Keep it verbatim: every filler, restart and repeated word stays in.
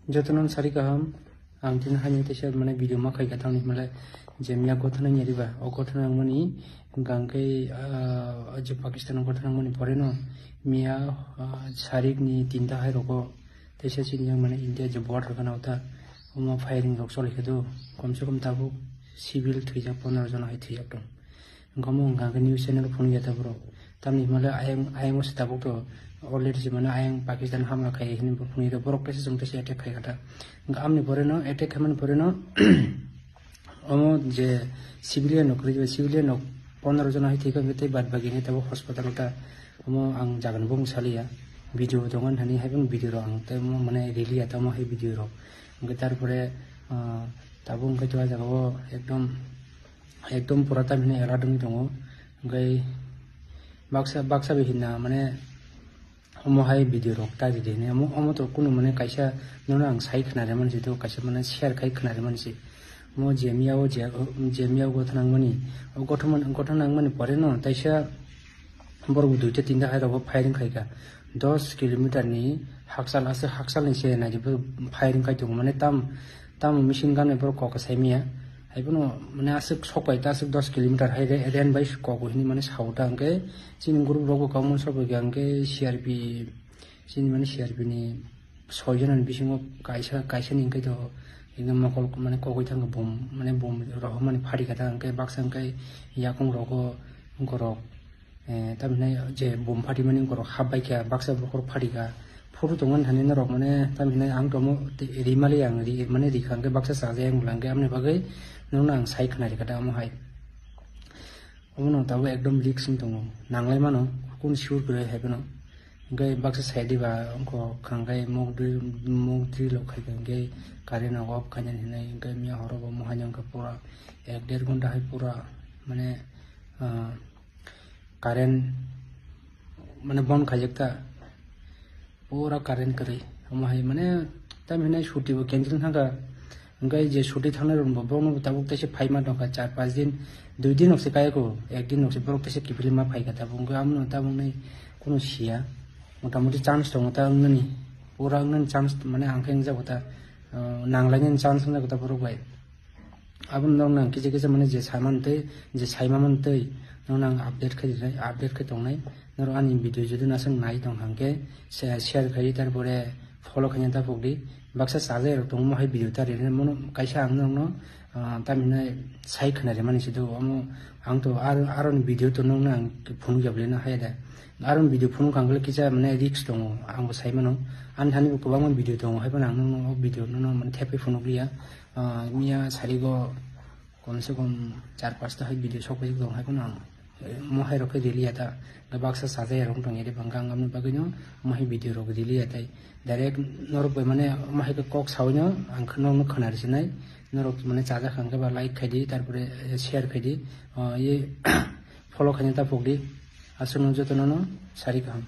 Jotono sari kaham, ang tini haino teisa mane video ma khaika tamni hwnle je miya gothana nyariba, o gothana wngmani hwnkha hwnkhe, ah, je Pakistan o gothana wngmani poreno miya, ah, sarikni tinta hai rogo teisa chini yang mane India je border gana ota omo firing rok choli khe do, komse kom tabuk civil thwijak pondro jona hai thwijak tong. Wngkha omo wngkha khe news channel phunukya ta borok. Tamni hwnba le ayang, ayang se tabuk to already se mane ayang Pakistan hamla khai hini bo phunukya ta borok teisa chwng teisa attack khai kha ta. Wngkha amni pore no attack khaimani pore no omo je civilian rok kwrwi civilian rok pondro jona hai thwi kha tei bad bagi ni tabuk hospital ta omo ang jaga ni bung saliya video tongo hani hai bung video rok ang tei omo mane rili ya tamo hai video rok wngkha tar pore ah, tabuk wngkha to ah jaga o ekdom ekdom pura tamhinai alert wngwi tongo. Hwnkhe baksa, baksa bai hinna mane omo hai video rok ta ridi hinwi. Omo, omo to kunu mane kaisa nono ang sai khna rwmani se, to kaisa mane share khai khna rwmani se. Omo je miya o je, je miya o gothana wngmani, o gothana, gothana wngmani pore no taisa borok duita tinta hai rok bo firing khai kha. Dos kilometer ni hakchal aswk hakchal ni se nai bo firing khai tongo. Mane tam, tam machine gun bai borok kok sai manya. Hai bono mane aswk sok pai ta aswk dos kilometer hai re-, ren bai kok hini mane sao ta hwnkhe chini group rok bo kwbangma sok pai kha hwnkhe C R P chini mane C R P ni soi jona ni bisingo kaisa, kaisa ni hwnkhe to ekdom mokol mane kogwi thangkha bom mane bom rohormani phari kha ta hwnkhe baksa hwnkhe yakung rogo borok eh, tamhinai je bom phatimani borok hap bai kha, baksa bokhorok phati kha. Photo tongmani thani norok mane tamhinai ang tomo rimali ang ri, mane rikha hwnkhe baksa chajai ang bwla hwnkhe amoni bagwi nokno ang sai khna rikha da omo hai. Omono tabuk ekdom risk wng tongo, nanglai mano, kunu sure kwrwi hai phano. Hwnkhe baksa sai diba wngkha khwrang khai mok dri, mok dri lok khai kha hwnkhe current rok off khainani hinwi hwnkhe miya horo bo mohai wngkha pura ek der ghonta hai pura mane, ah, current mane bon khaijak ta, pura current kwrwi. Omo hai mane tam hinai chuti bo cancel thangkha, hwnkhe je chuti thangnai rok bo bono bo tabuk teisa phaima tongkha char panch din, dui din rok se kaya ko, ek din rok se borok teisa kiphilwi ma phaikha tabuk, hwnkhe amono tabuk nai kunu siya, motamoti chance tongo ta wngnani, pura wngnani chance mane ang khe wngjago ta, ah, nanglainani chance wngjago ta borok bai. Aboni norok nang kisa kisa mane je saimani tei je saimamani tei norok nang update khe rinai, update khe tongnai. Norok ani video jodi naswk nai tong hwnkhe share, share khai di, tarpore follow khaina ta phok di. Baksa chajai rok tongo mohai video ta rinai mano kaisa ang norokno, ah, tamhinai sai khna rimani se do. Omo ang to aro, aroni video to norokno ang phunuk ya bwlai no haya da. Aroni video phunuk ang le kisa mane risk tongo ang bo sai mano. Ani thani bo kwbangma video tongo hai phano ang norokno o video no mane thepwi phunuk liya. Ah, miya sarigo komse kom char pasta hai video sok pai tong hai phano ang, eh, mohai rok khe rili ya ta, baksa chajai rok tong ya de bang gang amni bagwi no mohai video rok rili ya tai direct norok bai mane mohai khe kok sawi no ang khno no khna risi nai norok mane chajak hwnkhe ba like khai di tarpore, eh, share khai di, ah, ye follow khaina ta phok di aswk no joto no no sari kaham.